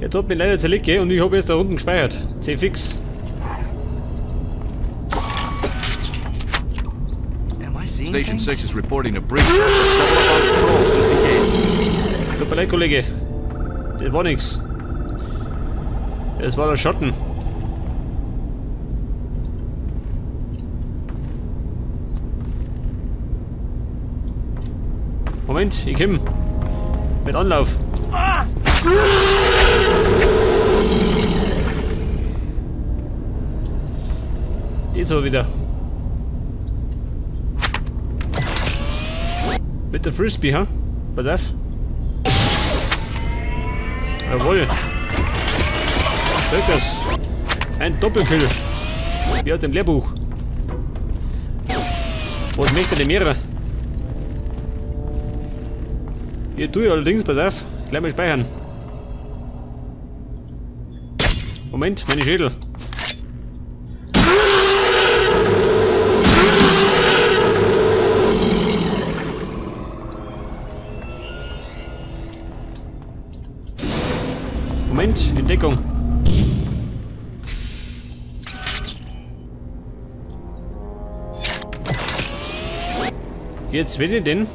Jetzt hat mich leider zerlegt, gell? Und ich habe erst da unten gespeichert. C fix. Station 6 is reporting a breach. Let's double up on patrols just in case. Tut mir leid, Kollege. Das war nix. Das war der Schatten. Moment, ich komm. Mit Anlauf. Geht's aber wieder. Mit der Frisbee, ha? Pass auf. Jawohl. Das. Ein Doppelkill. Wie aus dem Lehrbuch. Was möchte der Mehrer? Hier tue ich allerdings, pass auf. Gleich mal speichern. Moment, meine Schädel. Moment, Entdeckung. Jetzt wenn ich den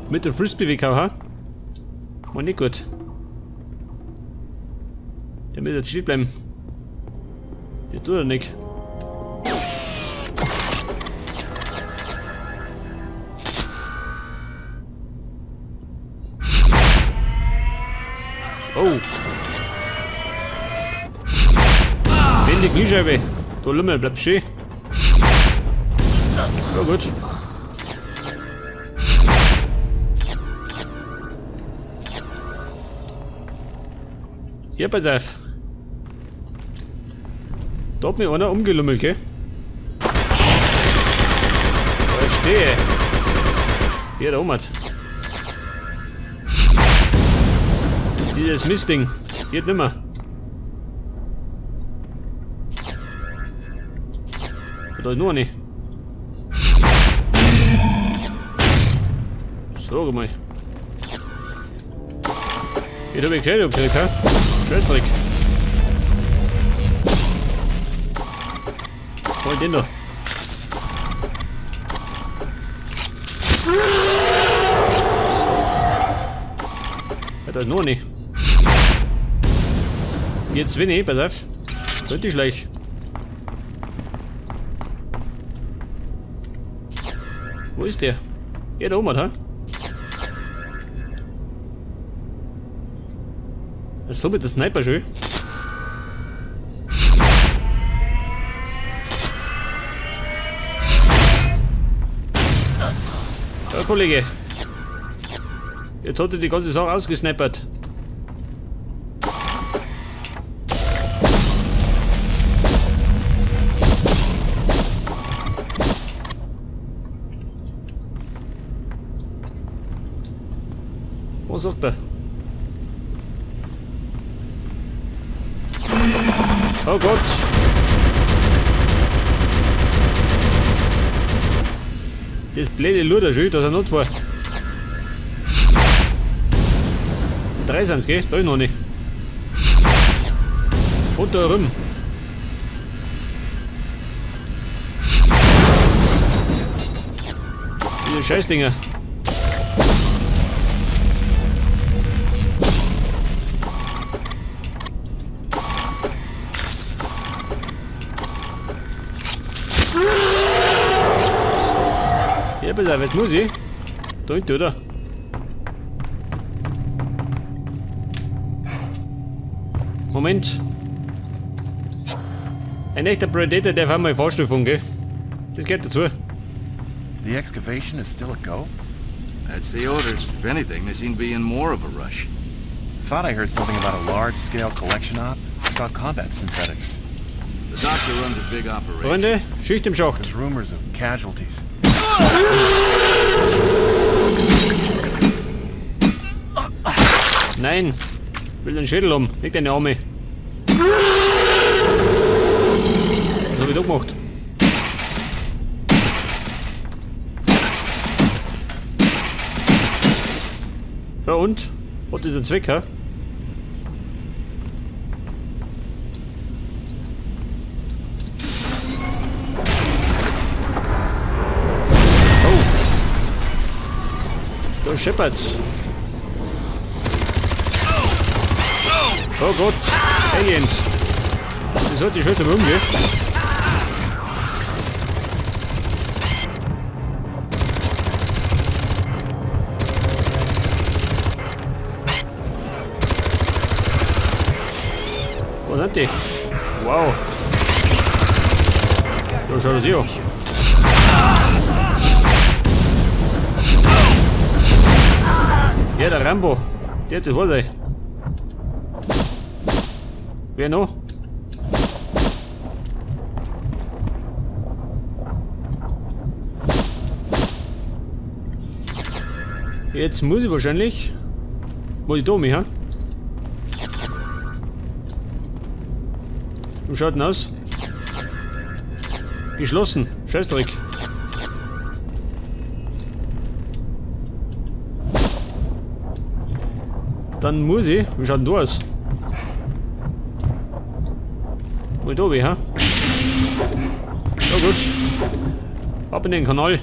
mit der Frisbee weghauen, ha? War nicht gut. Der wird jetzt stehen bleiben. Der tut er nicht. Oh. Wenn die Kniescheibe. Du Lümmel, bleib stehen. Ja gut. Hier, pass auf. Da hat mich einer umgelümmelt, gell? Verstehe. Hier, da oben hat. Dieses Mistding. Geht nimmer. Da ist nur eine. So, mal. Hier hab ich gescheit abgekriegt, ha? Scheißdreck. Hol den da. Ja, da ist noch eine. Jetzt bin ich, pass auf. Sollte ich schleich. Wo ist der? Hier da oben, ha? So mit der Sniper schön. Ja, Kollege. Jetzt hat er die ganze Sache ausgesnipert. Was sagt er? Oh Gott! Das blöde Luderschild, das ist ein Notfall. Drei sind's, gell? Da ist noch nicht. Und da rum. Diese Scheißdinger. Ja, pass auf, jetzt muss ich. Da hinten, oder? Moment. Ein echter Predator darf einmal Fahrstuhl fahren, gell? Das gehört dazu. The excavation is still a go? That's the orders. If anything, they seem to be in more of a rush. Thought I heard something about a large-scale collection op. I saw combat synthetics. The doctor runs a big operation. Freunde, Schicht im Schacht. There's rumors of casualties. Nein, will den Schädel um, nicht deine Arme. Was hab ich da gemacht? Ja und? Was ist ein Zweck, hä? Da scheppert's. Oh Gott, Aliens. Das hat die Scheiße mal umgehen. Wo sind die? Wow. Da schaut das hier an. Ja, der Rambo. Der hat das was, ey. Wer noch? Jetzt muss ich wahrscheinlich. Muss ich da mich, ha? Wie schaut denn aus? Geschlossen. Scheißdreck. Dann muss ich. Wie schaut denn da aus? Muss ich da weh, ha? Ja gut. Ab in den Kanal.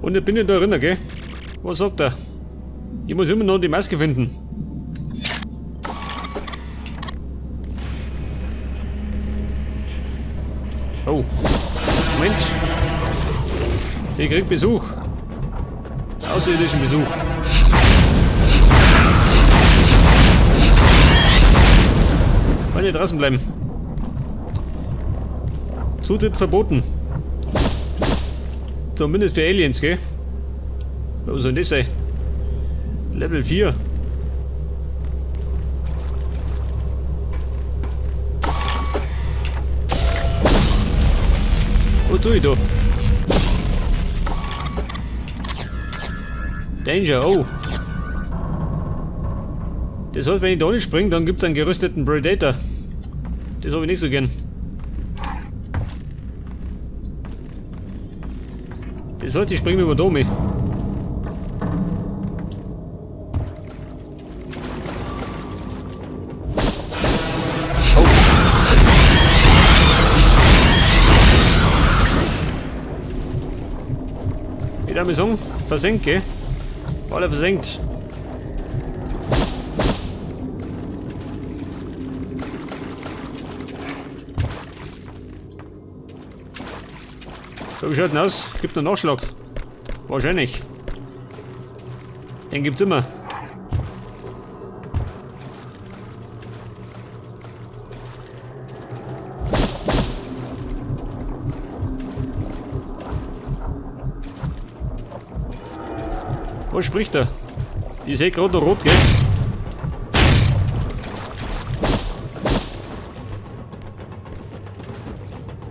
Und ich bin ich da drin, gell? Was sagt er? Ich muss immer noch die Maske finden. Oh. Moment. Ich krieg Besuch. Außerirdischen Besuch. Wollen hier draußen bleiben. Zutritt verboten. Zumindest für Aliens, gell? Was soll denn das sein? Level 4. Was tue ich da? Danger, oh. Das heißt, wenn ich da nicht springe, dann gibt es einen gerüsteten Predator. Das habe ich nicht so gern. Das heißt, ich springe über da mit. Oh. Ich darf mal sagen, versenkt, gell? Alle versenkt. So, wie schaut denn aus? Gibt einen Nachschlag. Wahrscheinlich. Den gibt's immer. Was spricht er? Ich sehe gerade noch rot, gell?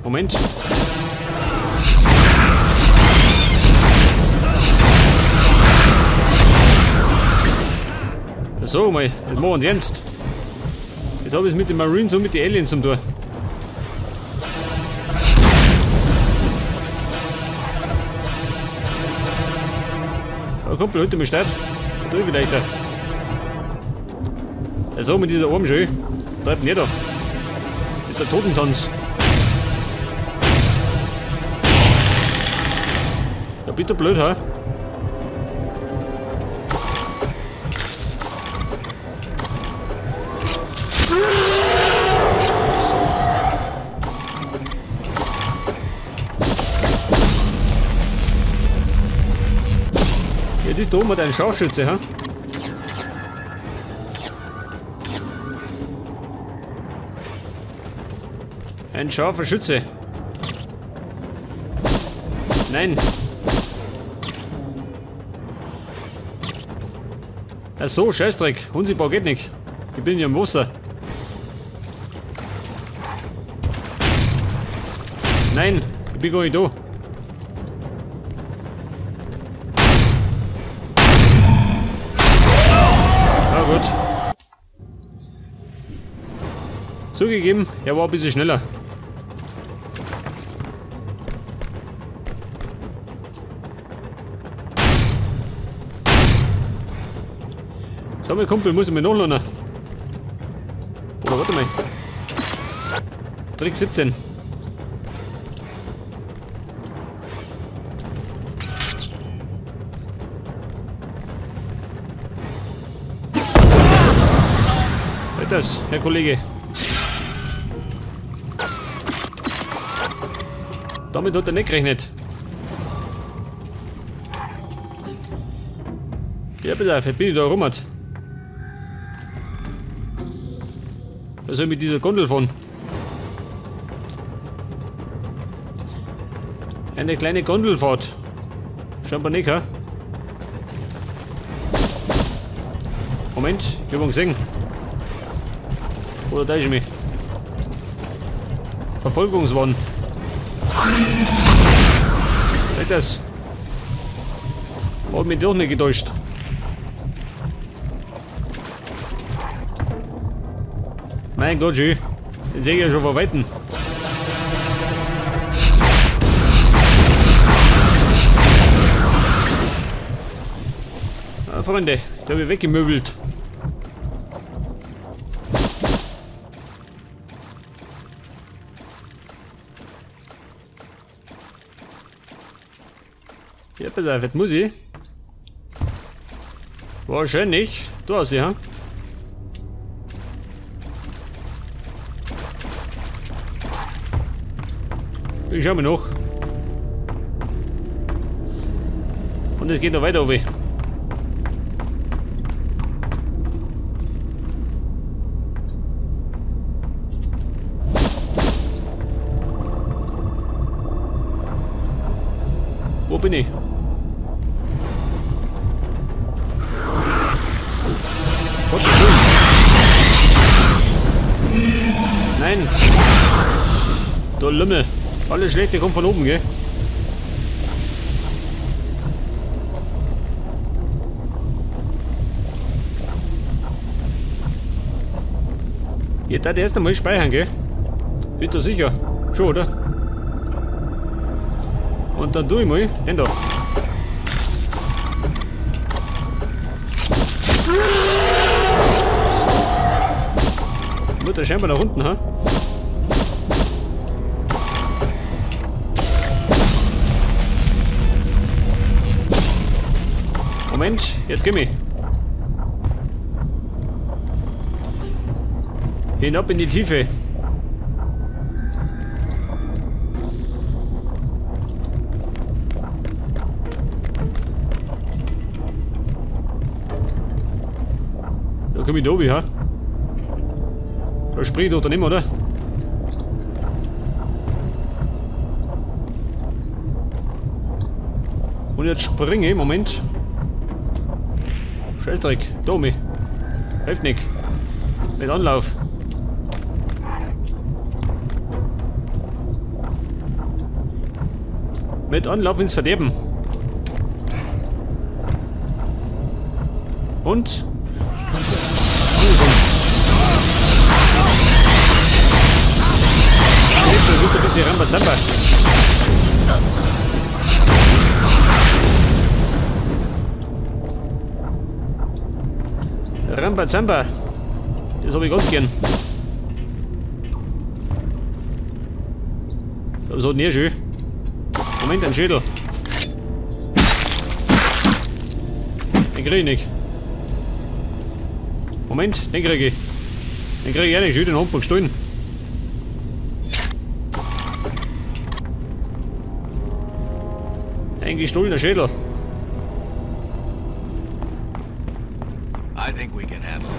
Moment. So, mal, jetzt machen wir ernst. Jetzt habe ich es mit den Marines und mit den Aliens zum Tor. Da kommt heute mal Start. Da vielleicht da. Also mit dieser Arm schön. Bleibt nicht da. Der Totentanz. Ja, bitte blöd, ha? Ja, die da oben hat einen Scharfschütze, ha? Ein scharfer Schütze. Nein. Ach so, Scheißdreck. Unsichtbar geht nicht. Ich bin ja im Wasser. Nein, ich bin gar nicht da. Na gut. Zugegeben, er war ein bisschen schneller. So, mein Kumpel, muss ich mir nachladen. Oder warte mal. Trick 17. Das, Herr Kollege. Damit hat er nicht gerechnet. Ja, bitte, vielleicht bin ich da rum. Was soll ich mit dieser Gondel fahren? Eine kleine Gondelfahrt. Scheinbar nicht, hä? Moment, ich hab ihn gesehen. Oder da ist mich. Verfolgungswahn. Das hat mich doch nicht getäuscht. Mein Gott, schön. Den sehe ich ja schon vor Weitem. Ah, Freunde, da habe ich weggemöbelt. Ja, pass auf, jetzt muss ich. Wahrscheinlich. Du hast sie, ha? Ich schau mir noch. Und es geht noch weiter runter. Wo bin ich? Gottes Willen. Nein. Du Lümmel. Alles Schlechte kommt von oben, gell? Jetzt hat erst einmal speichern, gell? Wird da sicher. Schon, oder? Und dann tue ich mal den da. Wird der scheinbar nach unten, ha? Moment, jetzt geh mich. Hinab in die Tiefe. Da komm ich da oben, ha? Da spring ich doch daneben, oder? Und jetzt springe ich, Moment. Scheißdreck, da oben. Hilft nicht. Mit Anlauf. Mit Anlauf ins Verderben. Und? Jetzt schon wieder ein bisschen Rambazamba. Rambazamba. Das habe ich ganz gern. Das hat nie schön. Moment, ein Schädel. Den krieg ich nicht. Moment, den krieg ich. Den krieg ich auch nicht. Schön, den Handball gestohlen. Ein gestohlener Schädel. I think we can handle it.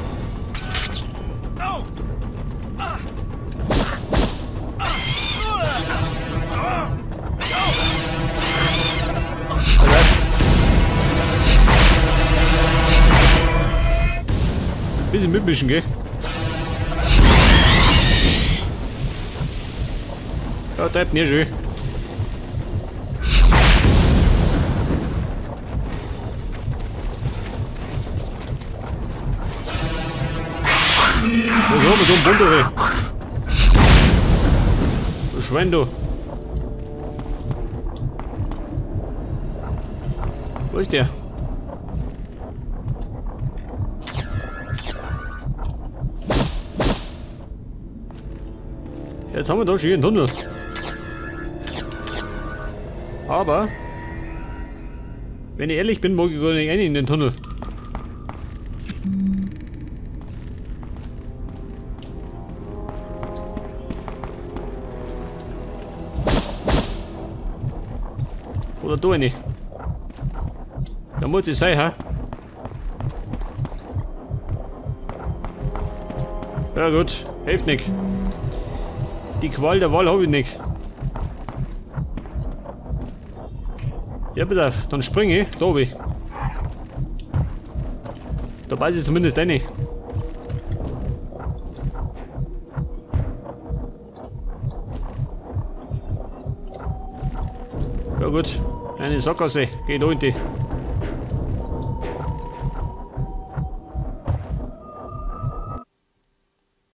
Pass auf. Bisschen mitmischen, gell? Ja, treibt nicht schön. Was haben wir da im Bundere? Du Schwein, du. Wo ist der? Jetzt haben wir da schon einen Tunnel. Aber, wenn ich ehrlich bin, mag ich gar nicht rein in den Tunnel. Oder da rein. Da muss es sein, hä? Ja gut, hilft nicht. Die Qual der Wahl habe ich nicht. Ja, bitte, auf, dann springe ich. Da oben. Da weiß ich zumindest rein. Ja gut, eine Sackgasse. Geht da in die.